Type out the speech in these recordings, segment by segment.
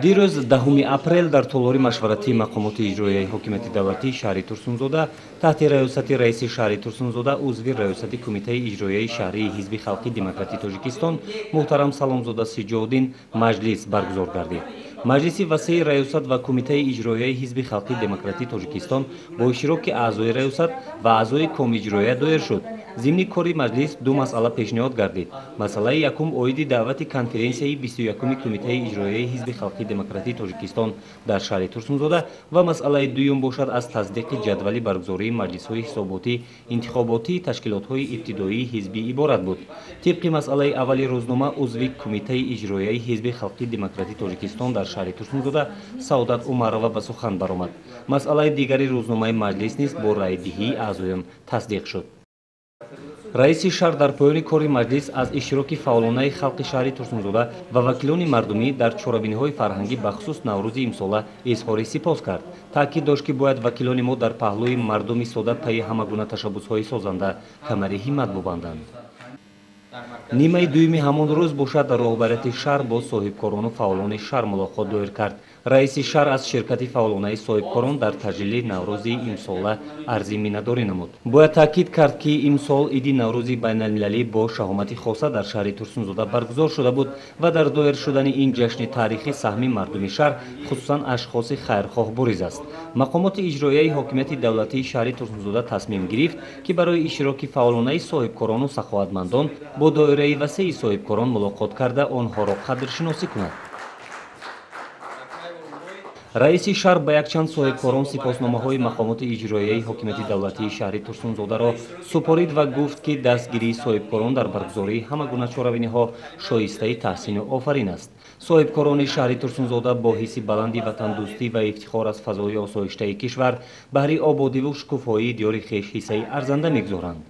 Дирӯз 10 апрел дар толори машваратии мақомоти иҷроияи ҳокимияти давлатии шаҳри Турсунзода таҳти раёсати раиси шаҳри Турсунзода, узви раёсати кумитаи иҷроияи шаҳрии Ҳизби халқи демократии Тоҷикистон муҳтарам Саломзода Сиҷоддин маҷлис баргузор гардид. Маҷлиси васеи раёсат ва кумитаи иҷроияи Ҳизби халқи демократии Тоҷикистон бо иштироки аъзои раёсат ва аъзои комиҷроия доир шуд. Зимни кори маҷлис ду масъала пешниҳод гардид. Масъалаи якум оиди даъвати конференсияи 21-уми кумитаи иҷроияи Ҳизби халқи демократии Тоҷикистон дар шаҳри Турсунзода ва масъалаи дуюм бошад аз тасдиқи ҷадвали баргузории маҷлисҳои ҳисоботӣ интихоботии ташкилотҳои ибтидоии ҳизбӣ иборат буд. Тибқи масъалаи аввали рӯзнома, узви кумитаи иҷроияи Ҳизби халқи демократии Тоҷикистон дар шаҳри Турсунзода Саодат Умарова ба сухан баромад. Масъалаи дигари рӯзномаи маҷлис низ бо раъйдиҳии аъзоён тасдиқ шуд. Раиси шаҳр дар поёни кори маҷлис аз иштироки фаъолонаи халқи шаҳри Турсунзода ва вакилони мардумӣ дар чорабиниҳои фарҳангӣ, бахусус Наврӯзи имсола, изҳори сипос кард. Таъкид дошт, ки бояд вакилони мо дар паҳлӯи мардуми сода пайи ҳама гуна ташаббусҳои созанда камари ҳиммат бубанданд. Нимаи дуюми ҳамон рӯз бошад, роҳбарияти шаҳр бо соҳибкорону фаъолони шаҳр мулоқот доир кард. Раиси шаҳр аз ширкати фаъолонаи соҳибкорон дар таҷлили Наврӯзи имсола арзи миннатдорӣ намуд. Бояд таъкид кард, ки имсол иди Наврӯзи байналмилалӣ бо шаҳомати хоса дар шаҳри Турсунзода баргузор шуда буд ва дар доир шудани ин ҷашни таърихӣ саҳми мардуми шаҳр, хусусан ашхоси хайрхоҳ, буриз аст. Мақомоти иҷроияи ҳокимияти давлатии шаҳри Турсунзода тасмим гирифт, ки барои иштироки фаъолонаи соҳибкорону саховатмандон бо доираи васеи соҳибкорон мулоқот карда, онҳоро қадршиносӣ кунад. Раиси шаҳр ба якчанд соҳибкорон сипосномаҳои мақомоти иҷроияи ҳокимияти давлатии шаҳри Турсунзодаро супорид ва гуфт, ки дастгирии соҳибкорон дар баргузории ҳама гуна чорабиниҳо шоистаи таҳсину офарин аст. Соҳибкорони шаҳри Турсунзода бо ҳисси баланди ватандӯстӣ ва ифтихор аз фазои осоиштаи кишвар баҳри ободиву шукуфоии диёри хеш ҳиссаи арзанда мегузоранд.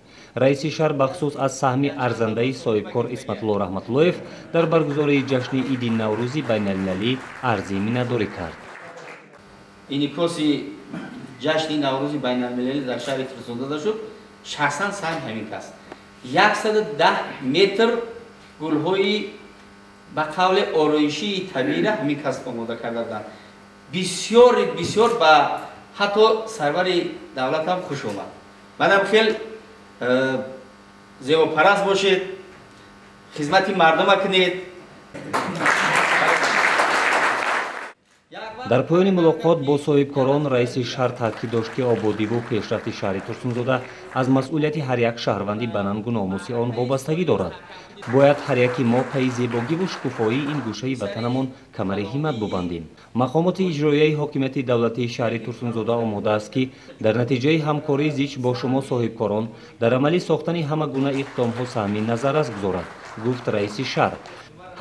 Раиси шаҳр бахусус аз саҳми арзандаи соҳибкор Исматулло Раҳматуллоев дар баргузории ҷашни иди Наврӯзи байналмилалӣ арзи миннатдорӣ кард. Инъикоси ҷашни Наврӯзи байналмилалӣ дар шаҳри Турсунзода шуд, шахсан саҳми ҳамин кас. 110 метр гулҳои ба қавли ороишии табиира ҳамин кас омода карда буданд. Бисёр бисёр ба ҳатто сарвари давлат ҳам хуш омад. Манам хел зебопараст бошед, хизмати мардума кунед. Дар поёни мулоқот бо соҳибкорон раиси шаҳр таъкид дошт, ки ободиву пешрафти шаҳри Турсунзода аз масъулияти ҳар як шаҳрванди ба нангу номуси он вобастагӣ дорад. Бояд ҳар яки мо пайи зебогиву шукуфоии ин гӯшаи ватанамон камари ҳиммат бубандем. Мақомоти иҷроияи ҳокимияти давлатии шаҳри Турсунзода омода аст, ки дар натиҷаи ҳамкории зич бо шумо соҳибкорон дар амалӣ сохтани ҳама гуна иқдомҳо саҳми назаррас гузорад, гуфт раиси шаҳр.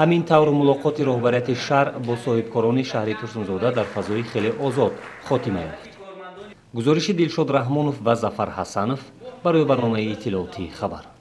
Ҳамин тавр мулоқоти роҳбарияти шаҳр бо соҳибкорони шаҳри Турсунзода дар фазои хеле озод хотима ёфт. Гузориши Дилшод Раҳмонов ва Зафар Ҳасанов барои барномаи иттилоотии «Хабар».